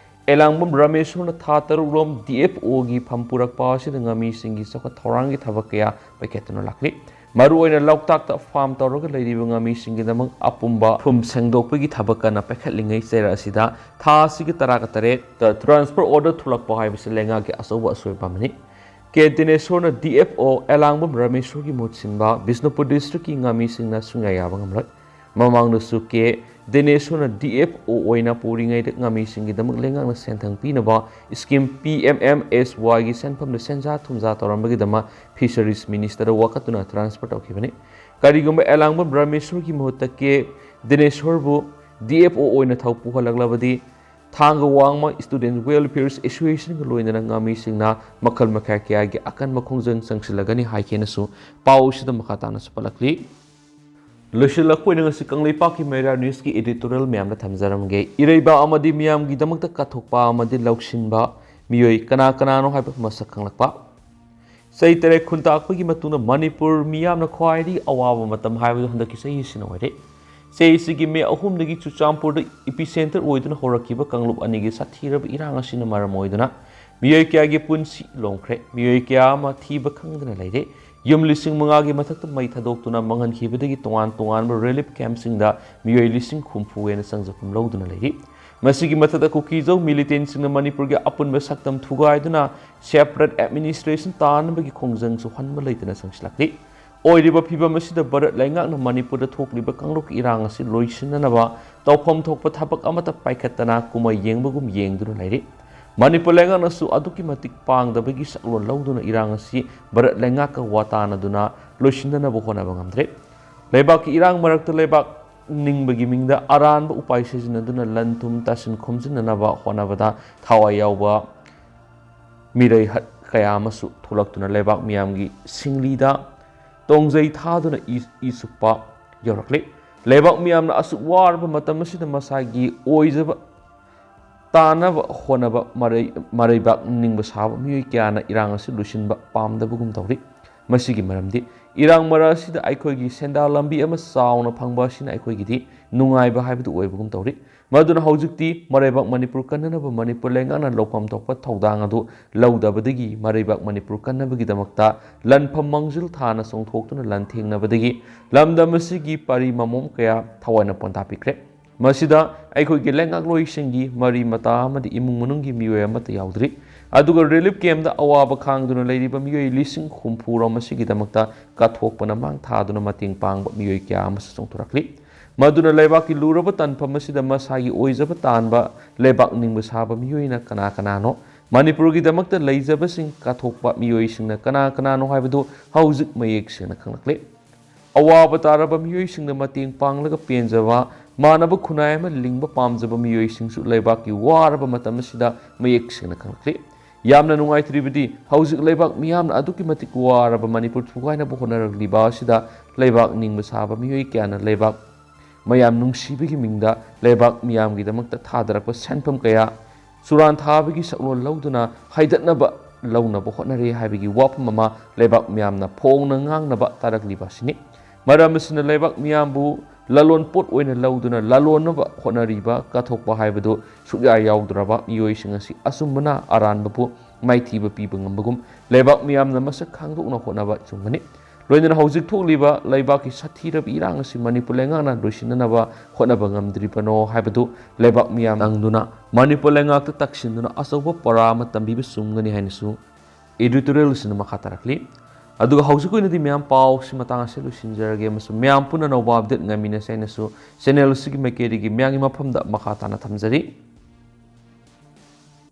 ꯑꯦꯂꯥꯡꯕꯝ ꯔꯥꯃꯦꯁꯣꯔꯅ ꯊꯥ ꯇꯔꯨꯛ ꯔꯣꯝ ꯗꯤ ꯑꯦꯐ ꯑꯣꯒꯤ ꯐꯝ ꯄꯨꯔꯛꯄ ꯑꯁꯤꯗ ꯉꯥꯃꯤꯁꯤꯡꯒꯤ ꯆꯥꯎꯈꯠ ꯊꯧꯔꯥꯡꯒꯤ ꯊꯕꯛ ꯀꯌꯥ ꯄꯥꯏꯈꯠꯇꯨꯅ ꯂꯥꯛꯂꯤ꯫ ꯃꯔꯨꯑꯣꯏꯅ ꯂꯣꯛꯇꯥꯛꯇ farm ꯇꯧꯔꯒ ꯂꯩꯔꯤꯕ ꯉꯥꯃꯤꯁꯤꯡꯒꯤꯗꯃꯛ ꯑꯄꯨꯝꯕ ꯐꯨꯝ ꯁꯦꯡꯗꯣꯛꯄꯒꯤ ꯊꯕꯛ ꯀꯟꯅ ꯄꯥꯏꯈꯠꯂꯤꯉꯩ ꯆꯩꯔꯛ ꯑꯁꯤꯗ ꯊꯥ ꯑꯁꯤꯒꯤ ꯇꯔꯥꯒ ꯇꯔꯦꯠꯇ transfer order ꯊꯣꯛꯂꯛꯄ ꯍꯥꯏꯕꯁꯤ ꯂꯩꯉꯥꯛꯀꯤ ꯑꯆꯧꯕ ꯑꯁꯣꯏꯕ ꯑꯃꯅꯤ꯫ ꯀꯦ ꯗꯤꯅꯦꯁꯣꯔꯅ ꯗꯤ ꯑꯦꯐ ꯑꯣ ꯑꯦꯂꯥꯡꯕꯝ ꯔꯥꯃꯦꯁꯣꯔꯒꯤ ꯃꯍꯨꯠ ꯁꯤꯟꯕ ꯕꯤꯁꯅꯨꯄꯨꯔ districtꯀꯤ ꯉꯥꯃꯤꯁꯤꯡꯅ ꯁꯨꯡꯌꯥ ꯌꯥꯕ ꯉꯝꯂꯣꯏ꯫ ꯃꯃꯥꯡꯗꯁꯨ ꯀꯦ ꯗꯤꯅꯦꯁꯣꯔꯅ ꯗꯤ ꯑꯦꯐ ꯑꯣ ꯑꯣꯏꯅ ꯄꯨꯔꯤꯉꯩꯗ ꯉꯥꯃꯤꯁꯤꯡꯒꯤꯗꯃꯛ ꯂꯩꯉꯥꯛꯅ ꯁꯦꯟꯊꯪ ꯄꯤꯅꯕ scheme P M M S Yꯒꯤ ꯁꯦꯟꯐꯝꯗ ꯁꯦꯟꯖꯥ ꯊꯨꯝꯖꯥ ꯇꯧꯔꯝꯕꯒꯤꯗꯃꯛ Fisheries Ministerꯗ ꯋꯥꯀꯠꯇꯨꯅ transfer ꯇꯧꯈꯤꯕꯅꯤ꯫ ꯀꯔꯤꯒꯨꯝꯕ ꯑꯦꯂꯥꯡꯕꯝ ꯔꯥꯃꯦꯁꯣꯔꯒꯤ ꯃꯍꯨꯠꯇ ꯀꯦ ꯗꯤꯅꯦꯁꯣꯔꯕꯨ ꯗꯤ ꯑꯦꯐ ꯑꯣ ꯑꯣꯏꯅ ꯊꯧ ꯄꯨꯍꯜꯂꯛꯂꯕꯗꯤ ꯊꯥꯡꯒ ꯋꯥꯡꯃ Student Welfare Associationꯒ ꯂꯣꯏꯅꯅ ꯉꯥꯃꯤꯁꯤꯡꯅ ꯃꯈꯜ ꯃꯈꯥ ꯀꯌꯥꯒꯤ ꯑꯀꯟꯕ ꯈꯣꯡꯖꯪ ꯆꯪꯁꯤꯜꯂꯒꯅꯤ ꯍꯥꯏꯈꯤꯅꯁꯨ ꯄꯥꯎ ꯑꯁꯤꯗ ꯃꯈꯥ ꯇꯥꯅꯁꯨ ꯄꯜꯂꯛꯂꯤ꯫ ꯂꯣꯏꯁꯤꯜꯂꯛꯄ ꯑꯣꯏꯅ ꯉꯁꯤ ꯀꯪꯂꯩꯄꯥꯛꯀꯤ ꯃꯩꯔꯥ Newsꯀꯤ editorial ꯃꯌꯥꯝꯗ ꯊꯝꯖꯔꯝꯒꯦ꯫ ꯏꯔꯩꯕꯥꯛ ꯑꯃꯗꯤ ꯃꯤꯌꯥꯝꯒꯤꯗꯃꯛꯇ ꯀꯠꯊꯣꯛꯄ ꯑꯃꯗꯤ ꯂꯧꯁꯤꯟꯕ ꯃꯤꯑꯣꯏ ꯀꯅꯥ ꯀꯅꯥꯅꯣ ꯍꯥꯏꯕ ꯃꯁꯛ ꯈꯪꯂꯛꯄ꯫ ꯆꯍꯤ ꯇꯔꯦꯠ ꯈꯨꯟꯇꯥꯛꯄꯒꯤ ꯃꯇꯨꯡꯗ ꯃꯅꯤꯄꯨꯔ ꯃꯤꯌꯥꯝꯅ ꯈ꯭ꯋꯥꯏꯗꯒꯤ ꯑꯋꯥꯕ ꯃꯇꯝ ꯍꯥꯏꯕꯗꯨ ꯍꯟꯗꯛꯀꯤ ꯆꯍꯤ ꯑꯁꯤꯅ ꯑꯣꯏꯔꯦ꯫ ꯆꯍꯤ ꯑꯁꯤꯒꯤ ꯃꯦ ꯑꯍꯨꯝꯗꯒꯤ ꯆꯨꯔꯆꯥꯟꯄꯨꯔꯗ epicenter ꯑꯣꯏꯗꯨꯅ ꯍꯧꯔꯛꯈꯤꯕ ꯀꯥꯡꯂꯨꯞ ꯑꯅꯤꯒꯤ ꯁꯥꯊꯤꯔꯕ ꯏꯔꯥꯡ ꯑꯁꯤꯅ ꯃꯔꯝ ꯑꯣꯏꯗꯨꯅ ꯃꯤꯑꯣꯏ ꯀꯌꯥꯒꯤ ꯄꯨꯟꯁꯤ ꯂꯣꯝꯈ꯭ꯔꯦ, ꯃꯤꯑꯣꯏ ꯀꯌꯥ ꯑꯃ ꯊꯤꯕ ꯈꯪꯗꯅ ꯂꯩꯔꯦ꯫ ꯌꯨꯝ ꯂꯤꯁꯤꯡ ꯃꯉꯥꯒꯤ ꯃꯊꯛꯇ ꯃꯩ ꯊꯥꯗꯣꯛꯇꯨꯅ ꯃꯥꯡꯍꯟꯈꯤꯕꯗꯒꯤ ꯇꯣꯉꯥꯟ ꯇꯣꯉꯥꯟꯕ relief campꯁꯤꯡꯗ ꯃꯤꯑꯣꯏ ꯂꯤꯁꯤꯡ ꯍꯨꯝꯐꯨ ꯍꯦꯟꯅ ꯆꯪꯖꯐꯝ ꯂꯧꯗꯨꯅ ꯂꯩꯔꯤ꯫ ꯃꯁꯤꯒꯤ ꯃꯊꯛꯇ ꯀꯨꯀꯤꯖꯧ militantꯁꯤꯡꯅ ꯃꯅꯤꯄꯨꯔꯒꯤ ꯑꯄꯨꯟꯕ ꯁꯛꯇꯝ ꯊꯨꯒꯥꯏꯗꯨꯅ separate administration ꯇꯥꯅꯕꯒꯤ ꯈꯣꯡꯖꯪꯁꯨ ꯍꯟꯕ ꯂꯩꯇꯅ ꯆꯪꯁꯤꯜꯂꯛꯂꯤ꯫ ꯑꯣꯏꯔꯤꯕ ꯐꯤꯚꯝ ꯑꯁꯤꯗ ꯚꯥꯔꯠ ꯂꯩꯉꯥꯛꯅ ꯃꯅꯤꯄꯨꯔꯗ ꯊꯣꯛꯂꯤꯕ ꯀꯥꯡꯂꯨꯞꯀꯤ ꯏꯔꯥꯡ ꯑꯁꯤ ꯂꯣꯏꯁꯤꯟꯅꯅꯕ ꯇꯧꯐꯝ ꯊꯣꯛꯄ ꯊꯕꯛ ꯑꯃꯠꯇ ꯄꯥꯏꯈꯠꯇꯅ ꯀꯨꯝꯍꯩ ꯌꯦꯡꯕꯒꯨꯝ ꯌꯦꯡꯗꯨꯅ ꯂꯩꯔꯤ꯫ ꯃꯅꯤꯄꯨꯔ ꯂꯩꯉꯥꯛꯅꯁꯨ ꯑꯗꯨꯛꯀꯤ ꯃꯇꯤꯛ ꯄꯥꯡꯗꯕꯒꯤ ꯁꯛꯂꯣꯟ ꯂꯧꯗꯨꯅ ꯏꯔꯥꯡ ꯑꯁꯤ ꯚꯥꯔꯠ ꯂꯩꯉꯥꯛꯀ ꯋꯥ ꯇꯥꯅꯗꯨꯅ ꯂꯣꯏꯁꯤꯟꯅꯅꯕ ꯍꯣꯠꯅꯕ ꯉꯝꯗ꯭ꯔꯦ꯫ ꯂꯩꯕꯥꯛꯀꯤ ꯏꯔꯥꯡ ꯃꯔꯛꯇ ꯂꯩꯕꯥꯛ ꯅꯤꯡꯕꯒꯤ ꯃꯤꯡꯗ ꯑꯔꯥꯟꯕ ꯎꯄꯥꯏ ꯁꯤꯖꯤꯟꯅꯗꯨꯅ ꯂꯟ ꯊꯨꯝ ꯇꯥꯁꯤꯟ ꯈꯣꯝꯖꯤꯟꯅꯅꯕ ꯍꯣꯠꯅꯕꯗ ꯊꯋꯥꯏ ꯌꯥꯎꯕ ꯃꯤꯔꯩ ꯍꯠ ꯀꯌꯥ ꯑꯃꯁꯨ ꯊꯣꯛꯂꯛꯇꯨꯅ ꯂꯩꯕꯥꯛ ꯃꯤꯌꯥꯝꯒꯤ ꯁꯤꯡꯂꯤꯗ ꯇꯣꯡꯖꯩ ꯊꯥꯗꯨꯅ ꯏ ꯏ ꯁꯨꯞꯄ ꯌꯧꯔꯛꯂꯤ꯫ ꯂꯩꯕꯥꯛ ꯃꯤꯌꯥꯝꯅ ꯑꯁꯨꯛ ꯋꯥꯔꯕ ꯃꯇꯝ ꯑꯁꯤꯗ ꯃꯁꯥꯒꯤ ꯑꯣꯏꯖꯕ ꯇꯥꯅꯕ ꯍꯣꯠꯅꯕ ꯃꯔꯩ ꯃꯔꯩꯕꯥꯛ ꯅꯤꯡꯕ ꯁꯥꯕ ꯃꯤꯑꯣꯏ ꯀꯌꯥꯅ ꯏꯔꯥꯡ ꯑꯁꯤ ꯂꯣꯏꯁꯤꯟꯕ ꯄꯥꯝꯗꯕꯒꯨꯝ ꯇꯧꯔꯤ꯫ ꯃꯁꯤꯒꯤ ꯃꯔꯝꯗꯤ ꯏꯔꯥꯡ ꯃꯔꯛ ꯑꯁꯤꯗ ꯑꯩꯈꯣꯏꯒꯤ ꯁꯦꯟꯗꯥꯟ ꯂꯝꯕꯤ ꯑꯃ ꯆꯥꯎꯅ ꯐꯪꯕ ꯑꯁꯤꯅ ꯑꯩꯈꯣꯏꯒꯤꯗꯤ ꯅꯨꯡꯉꯥꯏꯕ ꯍꯥꯏꯕꯗꯨ ꯑꯣꯏꯕꯒꯨꯝ ꯇꯧꯔꯤ꯫ ꯃꯗꯨꯅ ꯍꯧꯖꯤꯛꯇꯤ ꯃꯔꯩꯕꯥꯛ ꯃꯅꯤꯄꯨꯔ ꯀꯟꯅꯅꯕ ꯃꯅꯤꯄꯨꯔ ꯂꯩꯉꯥꯛꯅ ꯂꯧꯐꯝ ꯊꯣꯛꯄ ꯊꯧꯗꯥꯡ ꯑꯗꯨ ꯂꯧꯗꯕꯗꯒꯤ ꯃꯔꯩꯕꯥꯛ ꯃꯅꯤꯄꯨꯔ ꯀꯟꯅꯕꯒꯤꯗꯃꯛꯇ ꯂꯟꯐꯝ ꯃꯥꯡꯖꯤꯜ ꯊꯥꯅ ꯆꯣꯡꯊꯣꯛꯇꯨꯅ ꯂꯥꯟꯊꯦꯡꯅꯕꯗꯒꯤ ꯂꯝꯗꯝ ꯑꯁꯤꯒꯤ ꯄꯔꯤ ꯃꯃꯣꯝ ꯀꯌꯥ ꯊꯋꯥꯏꯅ ꯄꯣꯟꯊꯥ ꯄꯤꯈ꯭ꯔꯦ꯫ ꯃꯁꯤꯗ ꯑꯩꯈꯣꯏꯒꯤ ꯂꯩꯉꯥꯛꯂꯣꯏꯁꯤꯡꯒꯤ ꯃꯔꯤ ꯃꯇꯥ ꯑꯃꯗꯤ ꯏꯃꯨꯡ ꯃꯅꯨꯡꯒꯤ ꯃꯤꯑꯣꯏ ꯑꯃꯠꯇ ꯌꯥꯎꯗ꯭ꯔꯤ꯫ ꯑꯗꯨꯒ ꯔꯤꯂꯤꯐ ꯀꯦꯝꯞꯇ ꯑꯋꯥꯕ ꯈꯥꯡꯗꯨꯅ ꯂꯩꯔꯤꯕ ꯃꯤꯑꯣꯏ ꯂꯤꯁꯤꯡ ꯍꯨꯝꯐꯨ ꯔꯣꯝ ꯑꯁꯤꯒꯤꯗꯃꯛꯇ ꯀꯠꯊꯣꯛꯄꯅ ꯃꯥꯡ ꯊꯥꯗꯨꯅ ꯃꯇꯦꯡ ꯄꯥꯡꯕ ꯃꯤꯑꯣꯏ ꯀꯌꯥ ꯑꯃꯁꯨ ꯆꯣꯡꯊꯣꯔꯛꯂꯤ꯫ ꯃꯗꯨꯅ ꯂꯩꯕꯥꯛꯀꯤ ꯂꯨꯔꯕ ꯇꯥꯟꯐꯝ ꯑꯁꯤꯗ ꯃꯁꯥꯒꯤ ꯑꯣꯏꯖꯕ ꯇꯥꯟꯕ ꯂꯩꯕꯥꯛ ꯅꯤꯡꯕ ꯁꯥꯕ ꯃꯤꯑꯣꯏꯅ ꯀꯅꯥ ꯀꯅꯥꯅꯣ? ꯃꯅꯤꯄꯨꯔꯒꯤꯗꯃꯛꯇ ꯂꯩꯖꯕꯁꯤꯡ ꯀꯠꯊꯣꯛꯄ ꯃꯤꯑꯣꯏꯁꯤꯡꯅ ꯀꯅꯥ ꯀꯅꯥꯅꯣ ꯍꯥꯏꯕꯗꯨ ꯍꯧꯖꯤꯛ ꯃꯌꯦꯛ ꯁꯦꯡꯅ ꯈꯪꯂꯛꯂꯦ꯫ ꯑꯋꯥꯕ ꯇꯥꯔꯕ ꯃꯤꯑꯣꯏꯁꯤꯡꯅ ꯃꯇꯦꯡ ꯄꯥꯡꯂꯒ ꯄꯦꯟꯖꯕ, ꯃꯥꯟꯅꯕ ꯈꯨꯟꯅꯥꯏ ꯑꯃ ꯂꯤꯡꯕ ꯄꯥꯝꯖꯕ ꯃꯤꯑꯣꯏꯁꯤꯡꯁꯨ ꯂꯩꯕꯥꯛꯀꯤ ꯋꯥꯔꯕ ꯃꯇꯝ ꯑꯁꯤꯗ ꯃꯌꯦꯛ ꯁꯦꯡꯅ ꯈꯪꯂꯛꯂꯤ꯫ ꯌꯥꯝꯅ ꯅꯨꯡꯉꯥꯏꯇ꯭ꯔꯤꯕꯗꯤ ꯍꯧꯖꯤꯛ ꯂꯩꯕꯥꯛ ꯃꯤꯌꯥꯝꯅ ꯑꯗꯨꯛꯀꯤ ꯃꯇꯤꯛ ꯋꯥꯔꯕ ꯃꯅꯤꯄꯨꯔ ꯊꯨꯒꯥꯏꯅꯕ ꯍꯣꯠꯅꯔꯛꯂꯤꯕ ꯑꯁꯤꯗ ꯂꯩꯕꯥꯛ ꯅꯤꯡꯕ ꯁꯥꯕ ꯃꯤꯑꯣꯏ ꯀꯌꯥꯅ ꯂꯩꯕꯥꯛ ꯃꯌꯥꯝ ꯅꯨꯡꯁꯤꯕꯒꯤ ꯃꯤꯡꯗ ꯂꯩꯕꯥꯛ ꯃꯤꯌꯥꯝꯒꯤꯗꯃꯛꯇ ꯊꯥꯗꯔꯛꯄ ꯁꯦꯟꯐꯝ ꯀꯌꯥ ꯆꯨꯔꯥꯟ ꯊꯥꯕꯒꯤ ꯁꯛꯂꯣꯟ ꯂꯧꯗꯨꯅ ꯍꯩꯗꯠꯅꯕ ꯂꯧꯅꯕ ꯍꯣꯠꯅꯔꯤ ꯍꯥꯏꯕꯒꯤ ꯋꯥꯐꯝ ꯑꯃ ꯂꯩꯕꯥꯛ ꯃꯤꯌꯥꯝꯅ ꯐꯣꯡꯅ ꯉꯥꯡꯅꯕ ꯇꯥꯔꯛꯂꯤꯕ ꯑꯁꯤꯅꯤ꯫ ꯃꯔꯝ ꯑꯁꯤꯅ ꯂꯩꯕꯥꯛ ꯃꯤꯌꯥꯝꯕꯨ ꯂꯂꯣꯟ ꯄꯣꯠ ꯑꯣꯏꯅ ꯂꯧꯗꯨꯅ ꯂꯂꯣꯟꯅꯕ ꯍꯣꯠꯅꯔꯤꯕ ꯀꯠꯊꯣꯛꯄ ꯍꯥꯏꯕꯗꯨ ꯁꯨꯛꯌꯥ ꯌꯥꯎꯗ꯭ꯔꯕ ꯃꯤꯑꯣꯏꯁꯤꯡ ꯑꯁꯤ ꯑꯆꯨꯝꯕꯅ ꯑꯔꯥꯟꯕꯕꯨ ꯃꯥꯏꯊꯤꯕ ꯄꯤꯕ ꯉꯝꯕꯒꯨꯝ ꯂꯩꯕꯥꯛ ꯃꯤꯌꯥꯝꯅ ꯃꯁꯛ ꯈꯪꯗꯣꯛꯅ ꯍꯣꯠꯅꯕ ꯑꯆꯨꯝꯕꯅꯤ꯫ ꯂꯣꯏꯅꯅ ꯍꯧꯖꯤꯛ ꯊꯣꯛꯂꯤꯕ ꯂꯩꯕꯥꯛꯀꯤ ꯁꯥꯊꯤꯔꯕ ꯏꯔꯥꯡ ꯑꯁꯤ ꯃꯅꯤꯄꯨꯔ ꯂꯩꯉꯥꯛꯅ ꯂꯣꯏꯁꯤꯟꯅꯅꯕ ꯍꯣꯠꯅꯕ ꯉꯝꯗ꯭ꯔꯤꯕꯅꯣ ꯍꯥꯏꯕꯗꯨ ꯂꯩꯕꯥꯛ ꯃꯤꯌꯥꯝ ꯅꯪꯗꯨꯅ ꯃꯅꯤꯄꯨꯔ ꯂꯩꯉꯥꯛꯇ ꯇꯛꯁꯤꯟꯗꯨꯅ ꯑꯆꯧꯕ ꯄꯔꯥ ꯑꯃ ꯇꯝꯕꯤꯕ ꯆꯨꯝꯒꯅꯤ ꯍꯥꯏꯅꯁꯨ editorial ꯑꯁꯤꯅ ꯃꯈꯥ ꯇꯥꯔꯛꯂꯤ꯫ ꯑꯗꯨꯒ ꯍꯧꯖꯤꯛꯀꯤ ꯑꯣꯏꯅꯗꯤ ꯃꯌꯥꯝ ꯄꯥꯎꯁꯤ ꯃꯇꯥꯡ ꯑꯁꯤ ꯂꯣꯏꯁꯤꯟꯖꯔꯒꯦ, ꯑꯃꯁꯨꯡ ꯃꯌꯥꯝ ꯄꯨꯟꯅ ꯑꯅꯧꯕ ꯑꯞꯗꯦꯠ ꯉꯥꯏꯃꯤꯟꯅꯁꯦ ꯍꯥꯏꯅꯁꯨ ꯆꯦꯅꯦꯜ ꯑꯁꯤꯒꯤ ꯃꯥꯏꯀꯩꯗꯒꯤ ꯃꯌꯥꯝꯒꯤ ꯃꯐꯝꯗ ꯃꯈꯥ ꯇꯥꯅ ꯊꯝꯖꯔꯤ꯫